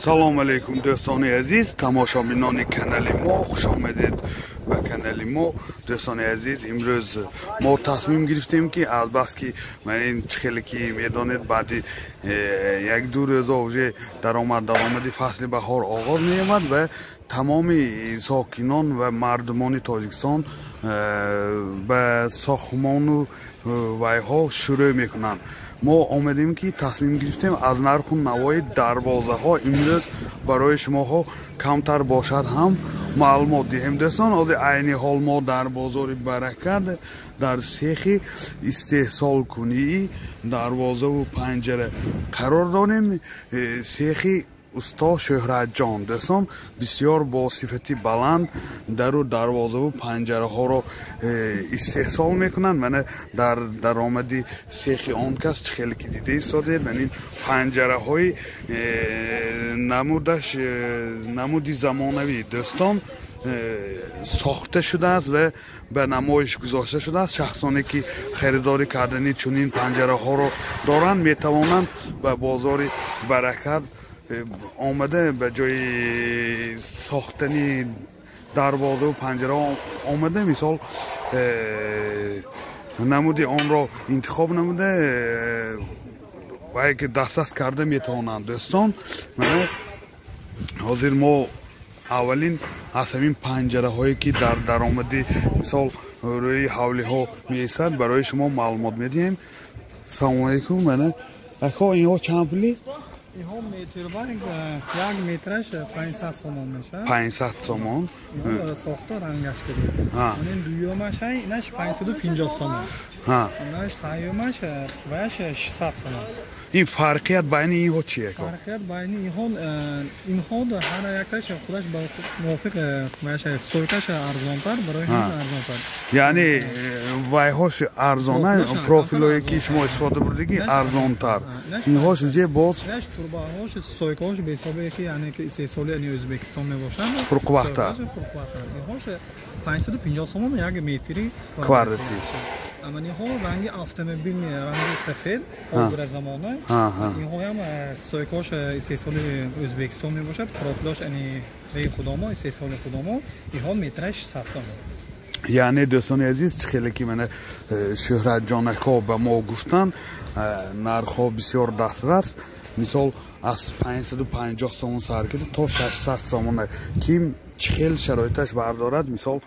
Салом алейкум, дӯстони азиз, тамошобинони канали мо, хуш омадед ба канали мо. Дӯстони азиз, имрӯз мо тасмим гирифтем, ки азбаски ин чӣ хеле ки медонед, баъди як-ду рӯза уже даромади фасли баҳор оғоз меёбад ва тамоми сокинон ва мардумони Тоҷикистон ба сохтмону вайҳо шурӯъ мекунанд. Мо омадем, ки тасмим гирифтем, аз нарху навои дарвозаҳо имрӯз барои шумоҳо камтар бошад ҳам маълумот диҳем. Дӯстон, ҳозир айни ҳол мо дар бозори Баракат, дар сехи истеҳсолкунии дарвозаву панҷара қарор дорем, сехи усто Шӯҳратҷон. Дӯстон, бисёр бо сифати баланд дару дарвозаву панҷараҳоро истеҳсол мекунанд. Мана, дар даромади сехи он кас чӣ хеле ки дида истодед, ман ин панҷараҳои намудаш намуди замонавӣ, дӯстон, сохта шудааст ва ба намоиш гузошта шудааст. Шахсоне ки харидорӣ кардани чунин панҷараҳоро доранд, метавонанд ба бозори Баракат омада, ба ҷои сохтани дарвозаву панҷара омада, мисол, намуди онро интихоб намуда ва ки дастрас карда метавонанд. Дӯстон, мана ҳозир мо аввалин аз ҳамин панҷараҳое ки дар даромади, мисол, рӯи ҳавлиҳо меистад, барои шумо маълумот медиҳем. Салому алейкум. Мана, ако, инҳо чанд пули? Инҳо метрбанг, як метраш 500 сомон мешавад. 500 сомон. Сохта, рангаш кардем. Ин дуюмаш, инаш 550 сомон, инаш сеюмаш ваяш 600 сомон. Ин фарқият байни инҳо чие? Фарқият байни инҳо, ҳар якташ худаш ба мувофиқ ваяш стойкаш арзонтар, барои ҳамин арзонтар. Яъне вайҳош арзона, профилое ки шумо истифода бурдагӣ, арзонтар, инҳош уже боз инаш турбаҳош, стойкаҳош беҳисобе ки, яъне ки истеҳсоли, яъне Ӯзбекистон мебошанд. Пурқувваттар. Пурқувваттар. Инҳош 550 сомон як метри квадратӣ. Инҳо ранги автомобилни, ранги сафед, ҳозира замона. Инҳоям стойкаҳош истеҳсоли Ӯзбекистон мебошад, профилош яъне веи худамо, истеҳсоли худамо. Инҳо метраш 600 сомон. Яъне, дӯстони азиз, чӣ хеле ки мана Шӯҳратҷонако ба мо гуфтанд, нархҳо бисёр дастрас, мисол, аз 550 сомон сар карда то 600 сомона. Ким чӣ хел шароиташ бардорад, мисол,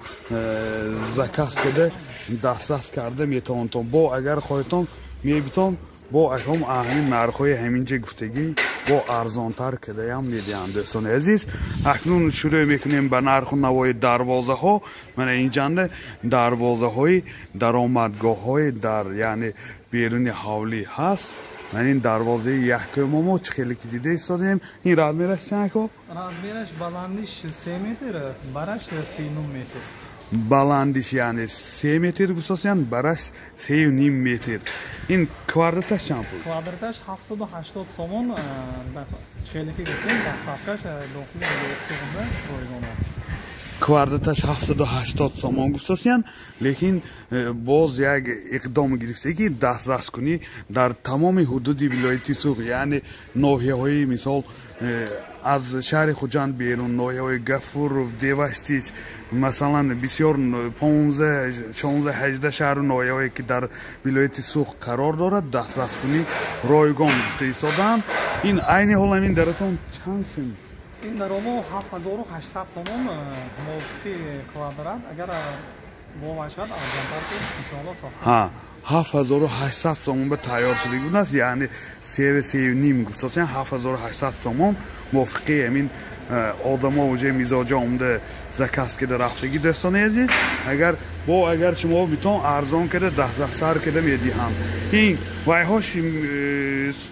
заказ карда, дастрас карда метавонтон. Бо агар хоҳедтон, мебитон, бо аком ҳамин нархҳои ҳаминҷа гуфтагӣ бо арзонтар кардаям медиҳанд. Дӯстони азиз, акнун шурӯъ мекунем ба нарху навои дарвозаҳо. Мана инҷанда дарвозаҳои даромадгоҳҳои дар, яъне беруни ҳавлӣ ҳаст. Ман ин дарвозаи якумо мо чӣ хеле ки дида истодем, ин размераш чанд, ко? Размераш баландиш 3 метр, бараш 3,5 метр. Баландиш, яъне, 3 метр гуфтосиян, бараш 3,5 метр. Ин квадраташ чанд пул? Квадраташ 780 сомон. Чӣ хеле ки гуфтем, доставкаш дохили ройгон аст. Квадраташ 780 сомон гуфтосиян, лекин боз як иқдом гирифтагӣ: дастраскунӣ дар тамоми ҳудуди вилояти Суғд, яъне ноҳияҳои, мисол, аз шаҳри Хуҷанд берун, ноҳияҳои Гафуров, Деваштич, масалан, бисёр 15, 16, 18 шаҳру ноҳияҳое ки дар вилояти Суғд қарор дорад, дастраскунӣ ройгон гуфта истодаанд. Ин айни ҳол ҳамин даратон чанд сум? Ин даромо 7800 сомон мувофиқи квадрат. Агар бошад, арзонтар ки, иншоалло, сохта. Ҳа, 7800 сомон ба тайёр шудагӣ будааст, яъне севу сею ним гуфтосиян, 7800 сомон мувофиқи ҳамин одамо, уже мизоҷа омда, заказ карда рафтагӣ. Дӯстони азиз, агар бо агар шумо битон, арзон карда, дастсар карда медиҳанд. Ин вайҳош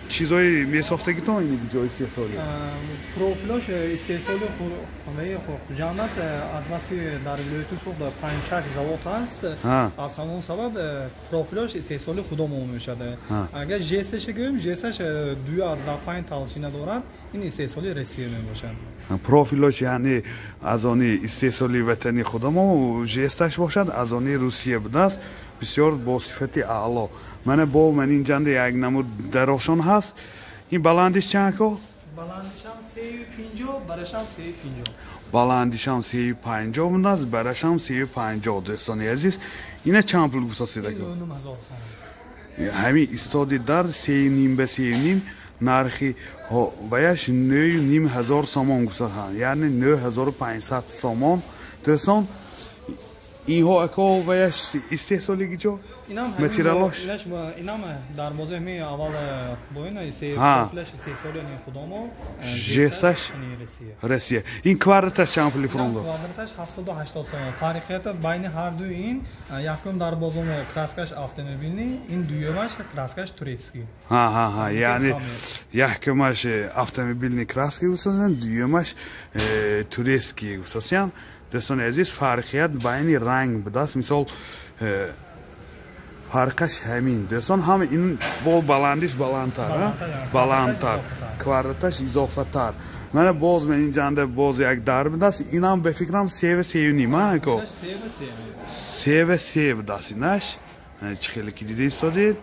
чизои месохтагитон, ин ҷои истеҳсолӣ? Профилош истеҳсоли хонаи Хуҷанд аст. Азбаски дар вилояти Суғд панҷ-шаш завод ҳаст, аз ҳамон сабаб профилош истеҳсоли худомон мешавад. Агар жесташа гӯем, жесташ 2,5 толщина дорад, ин истеҳсоли Россия мебошад. Профилош, яъне, аз они истеҳсоли ватани худамо, жесташ бошад, аз они Русия будааст, бисёр бо сифати аъло. Мана, бо ман инҷанда як намуд дарошон ҳаст. Ин баландиш чанд, ко? Баландишам 3,50, барашам 3,50. Баландишам 3,50 будааст, барашам 3,50. Дӯстони азиз, ина чанд пул гуфтасед ака? 9,000 сомон. Ҳамин истоди дар 3,5 ба 3,5 нархи ваяш 9,5 ҳазор сомон гуфтаанд, яъне 9500 сомон. Дӯстон, инҳо ако ваяш истеҳсолиги ҷо материалош? Инам дарвозаи ми аввал боина профилаш истеҳсоли худамо. Жесаш Россия. Ин квадраташ чанд пули фуромдо? Квадраташ 780 сомон. Фарқията байни ҳар ду ин якум дарвозамо краскаш автомобильный, ин дуюмаш краскаш турецкий. Ҳа, яъне якумаш автомобильный краски гуфтасиян, дуюмаш турецкий гуфтасиян. Дӯстони азиз, фарқият байни ранг будааст, мисол фарқаш ҳамин. Дӯстон, ҳама ин бо баландиш баландтар, баландтар, квадраташ изофатар. Мана боз ман инҷанда боз як дар будааст, инам ба фикрам сева севу ним ако сева се будааст инаш. Чӣ хеле ки дида истодед,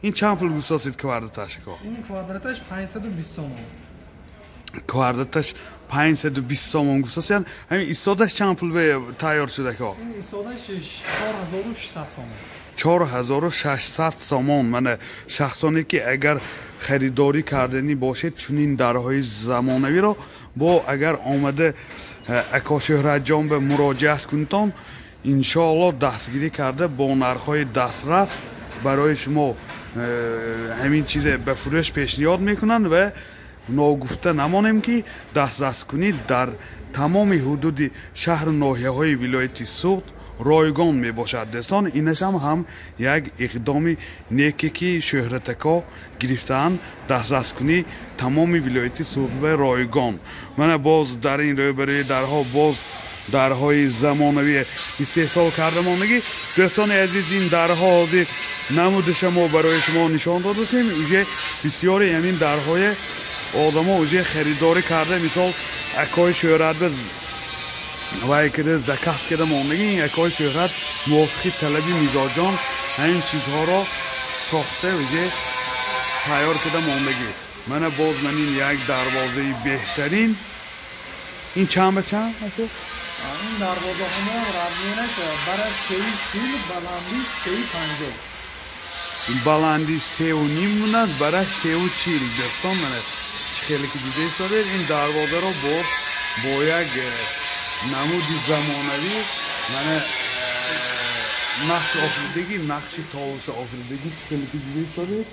ин чанд пул гуфтасид квадраташ ако? Ин квадраташ 520 сомон. Квадраташ 520 сомон гуфтасиян. Ҳамин истодаш чанд пул тайёр шуда ко? Ин истодаш 4600 сомон. 4600 сомон. Мана шахсоне ки агар харидорӣ карданӣ бошед чунин дарҳои замонавиро, бо агар омада ако Шӯҳратҷон ба муроҷиат кунтон, иншоалло дастгирӣ карда бо нархҳои дастрас барои шумо ҳамин чизе ба фурӯш пешниҳод мекунанд. Ва ногуфта намонем, ки дастраскунӣ дар тамоми ҳудуди шаҳру ноҳияҳои вилояти Суғд ройгон мебошад. Дӯстон, инашам ҳам як иқдоми неке ки Шӯҳратако гирифтаанд, дастраскунӣ тамоми вилояти Суғд ба ройгон. Мана боз дар ин рӯбарӯи дарҳо боз дарҳои замонавӣ истеҳсол карда мондагӣ. Дӯстони азиз, ин дарҳо ҳозир намудиша мо барои шумо нишон додасем. Уже бисёри ҳамин дарҳое одамо уже харидорӣ карда, мисол акои Шӯҳрат ба вай кида заказ кида мондагӣ. Ин акои Шӯҳрат мувофиқи талаби мизоҷон ҳамин чизҳоро сохта, уже тайёр кида мондагӣ. Мана боз манин як дарвозаи беҳтарин. Ин чанд ба чанд? Ин дарвозаҳомо размераш бараш 3,40, баландиш 3,50. Баланди 3,5 монад, бараш 3,40. Дӯстон, мана чӣ хеле ки дида истодед, ин дарвозаро бо як намуди замонавӣ, мана нақши офиридагӣ, нақши товуса офиридагӣ. Чӣ хеле ки дида истодед,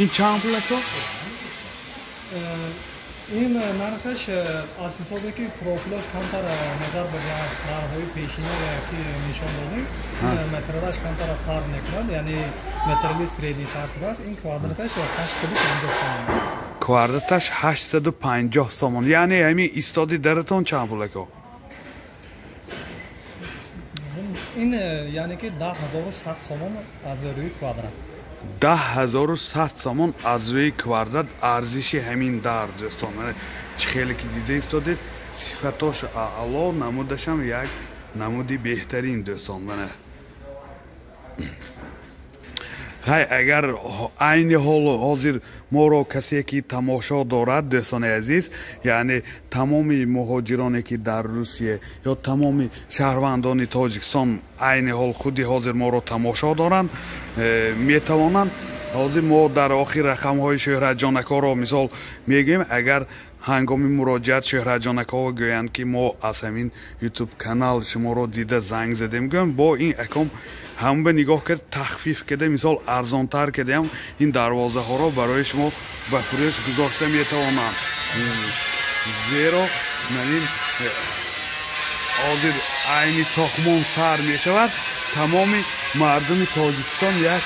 ин чанд пул ако? Ин нархаш аз ҳисобе ки профилаш камтар назар ба дарҳои пешина ки нишон додем, метралаш камтар фарқ мекунад, яъне метрали среднитар шудааст. Ин квадраташ 850 сомон аст. Квадраташ 850 сомон. Яъне ҳамин истоди даратон чанд пул ако? Ин яъне ки 10 100 сомон аз рӯи квадрат. 10 100 сомон аз рӯи квадрат арзиши ҳамин дар. Дӯстон, чӣ хеле ки дида истодед, сифатош аъло, намудашам як намуди беҳтарин. Дӯстон, мана хай, агар айни ҳол ҳозир моро касе ки тамошо дорад, дӯстони азиз, яъне тамоми муҳоҷироне ки дар Русия ё тамоми шаҳрвандони Тоҷикистон айни ҳол худи ҳозир моро тамошо доранд, метавонанд ҳозир мо дар охир рақамҳои Шӯҳратҷонакоро мисол мегӯем. Агар ҳангоми муроҷиат Шӯҳратҷонакова гӯянд, ки мо аз ҳамин Ютуб канал шуморо дида занг задем, гӯям, бо ин аком ҳам ба нигоҳ кард, тахфиф карда, мисол арзонтар кардаам, ин дарвозаҳоро барои шумо ба фурӯш гузошта метавонанд. Зеро манин ҳозир айни сохтмон сар мешавад, тамоми мардуми Тоҷикистон як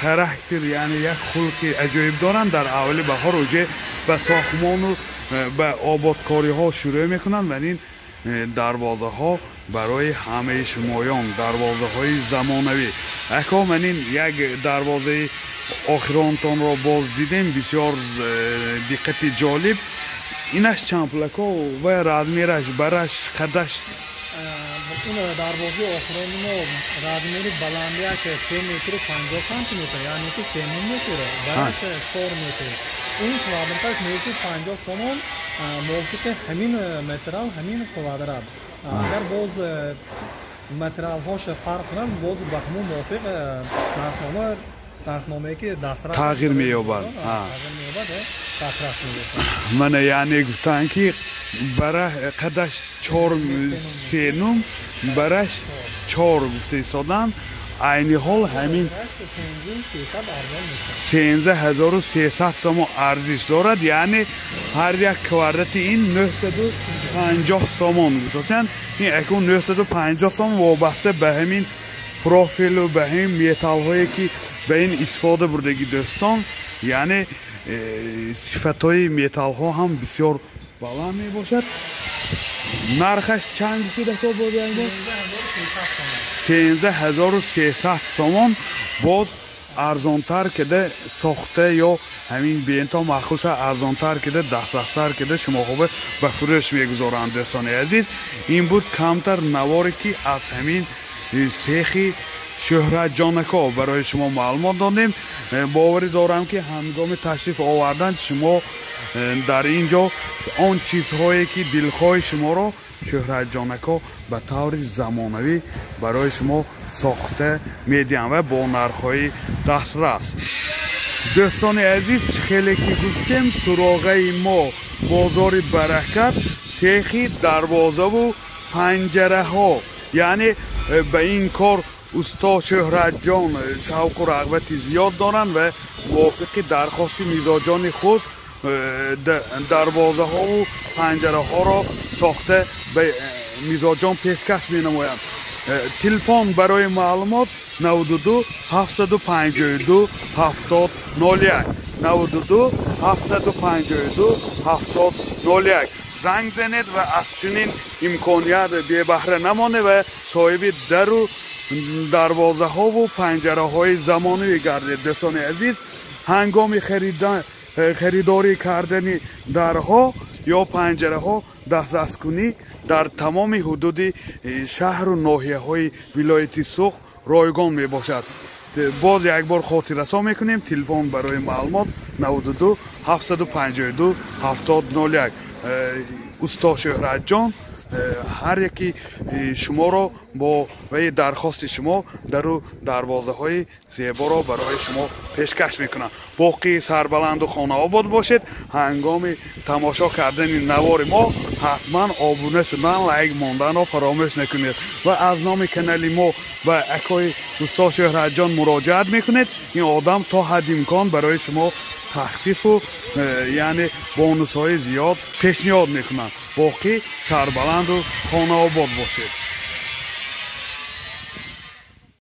характер, яъне як хулқи аҷоиб доранд. Дар аввали баҳор уже ба сохтмону ба ободкориҳо шурӯъ мекунанд ва ин дарвозаҳо барои ҳамаи шумоён, дарвозаҳои замонавӣ. Ако, манин як дарвозаи охиронтонро боз дидем, бисёр диққати ҷолиб. Инаш чанд пул ако ва размераш, бараш, қадаш? Ин дарвозаи охирони мо размери баландияш 3 метру 50 сантиметр, яъне ки 3,5 метр, бараш 4 метр. Ин квадраташ 950 сомон, мувофиқи ҳамин материал, ҳамин квадрат. Агар боз материалҳош фарқ кунанд, боз ба ҳамон мувофиқ нархномае ки дастрас тағйир меёбад. Дастрас мебошад. Мана, яъне гуфтанд, ки бара қадаш 4,5, бараш 4 гуфта истоданд. Айни ҳол ҳамин 13 300 сомон арзиш дорад, яъне ҳар як квадрати ин 950 сомон гуфтасиянд. Ин акун 950 сомон вобаста ба ҳамин профилу ба ҳамин металлҳое, ки ба ин истифода бурдагӣ, дӯстон. Яъне сифатҳои металлҳо ҳам бисёр баланд мебошад. Нархаш чанд гуфтед, ако, боз як бор? 13 300 сомон. Боз арзонтар кида сохта ё ҳамин беинто маъқул шад, арзонтар кида, дастрастар кида шумоҳо ба фурӯш мегузоранд. Дӯстони азиз, ин буд камтар наворе, ки аз ҳамин сехи Шӯҳратҷонако барои шумо маълумот додем. Боварӣ дорам, ки ҳангоми ташриф овардан шумо дар ин ҷо он чизҳое, ки дилхоҳи шуморо Шӯҳратҷонако ба таври замонавӣ барои шумо сохта медиҳам ва бо нархҳои дастрас. Дӯстони азиз, чӣ хеле ки гуфтем, суроғаи мо бозори Баракат, сехи дарвозаву панҷараҳо. Яъне ба ин кор усто Шӯҳратҷон шавқу рағбати зиёд доранд ва мувофиқи дархости мизоҷони худ дарвозаҳову панҷараҳоро сохта ба мизоҷон пешкаш менамоянд. Телефон барои маълумот 92 752 70 01, 92 752 70 01. Занг занед ва аз чунин имконият бебаҳра намонед ва соҳиби дару дарвозаҳову панҷараҳои замонавӣ гардед. Дӯстони азиз, ҳангоми харидорӣ кардани дарҳо ё панҷараҳо дастраскунӣ дар тамоми ҳудуди шаҳру ноҳияҳои вилояти Суғд ройгон мебошад. Боз як бор хотиррасон мекунем: телефон барои маълумот 92 752 70 01. Усто Шӯҳратҷон ҳар яки шуморо бо ваи дархости шумо дару дарвозаҳои зеборо барои шумо пешкаш мекунам. Боқӣ сарбаланду хонаобод бошед. Ҳангоми тамошо кардани навори мо ҳатман обуна шудан, лайк монданро фаромӯш накунед ва аз номи канали мо ба акои усто Шӯҳратҷон муроҷиат мекунед. Ин одам то ҳадди имкон барои шумо тахфифу яъне бонусҳои зиёд пешниҳод мекунанд. Боқӣ сарбаланду хонаобод бошед.